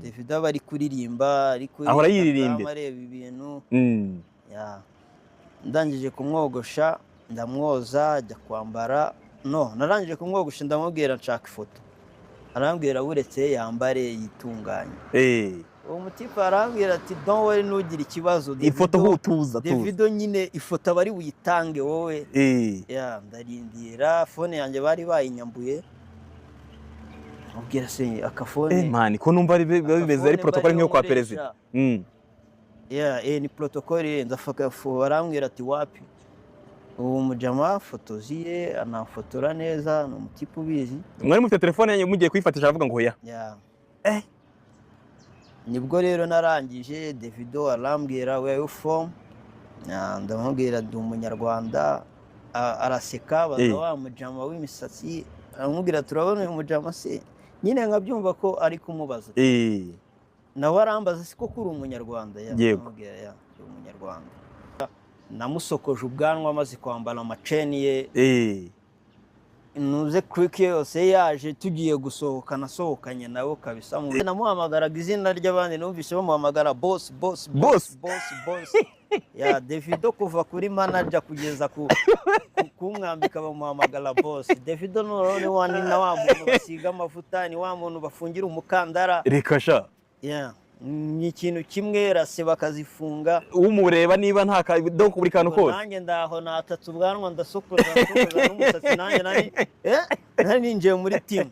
Davido aba ari kuririmba, ari kuri Ahora Instagram, yiririmbira. areba ibintu. Ya. Ndangije kumwogosha, ndamwoza, ajya kwambara. No, narangije kumwogosha, ndamubwira nshaka ifoto. Arambwira buretse yambare yitunganye. Uwo mutipe arambwira ati: "Don't worry, ntugire ikibazo." Ifoto hutuza tuza. Davido nyine ifoto aba ari buyitange wowe. Ya, ndarindira, phone yanjye bari bayinyambuye. Mubwira se akafone. Man, ko numva ari biba bimeze ari Akafone protocol nk'iyo kwa bariho perezida. nkoresha. Yeah, ni protocol irenze. Barambwira ati wapi. Ubu mujama fotozi ye anamfotora neza, ni umutipe ubizi. Mwari mufite telefone yanyu, mugiye kuyifatisha aravuga ngo hoya. Yeah. Nibwo rero narangije, Davido arambwira: "Where you from?" Ah, ndamubwira ndi Umunyarwanda. Araseka, baza wa mujama w'imisatsi, aramubwira: "Turabona uyu mujama se?" Nyine nkabyumva ko ari kumubaza. Nawe arambaza: "Si koko uri Umunyarwanda?" Ya, ndamubwira: "Ya, ndi Umunyarwanda." Namusokoje ubwanwa amaze kwambara amaceni ye. Nuze clique yose yaje, tugiye gusohoka, nasohokanye nawe kabisa. Namuhamagaraga izina ry'abandi, numvise bamuhamagara boss, boss. Boss. Boss, boss. Ya, Davido kuva kuri manager kugeza ku kumwambika bamuhamagara boss. Davido noneho ni na wa muntu basiga amavuta, ni wa muntu bafungira umukandara. Reka sha. Yeah. Ni ikintu kimwe, rase bakazifunga. Umureba niba nta ka donc buri kantu kose. Nanjye ndaho natatse ubwanwa, ndasokoza, ndasokoza n'umusatsi, nanjye nari ninjiye muri team.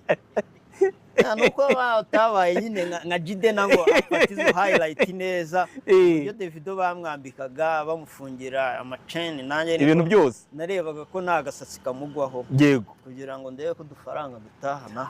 Ya, nuko batabaye nyine nka Jide ngo afate izo highlight neza. Iyo Davido bamwambikaga, bamufungira amaceni, nanjye niko Ibintu byose. narebaga ko nta gasatsi kamugwaho kugira ngo ndebe ko udufaranga dutahana.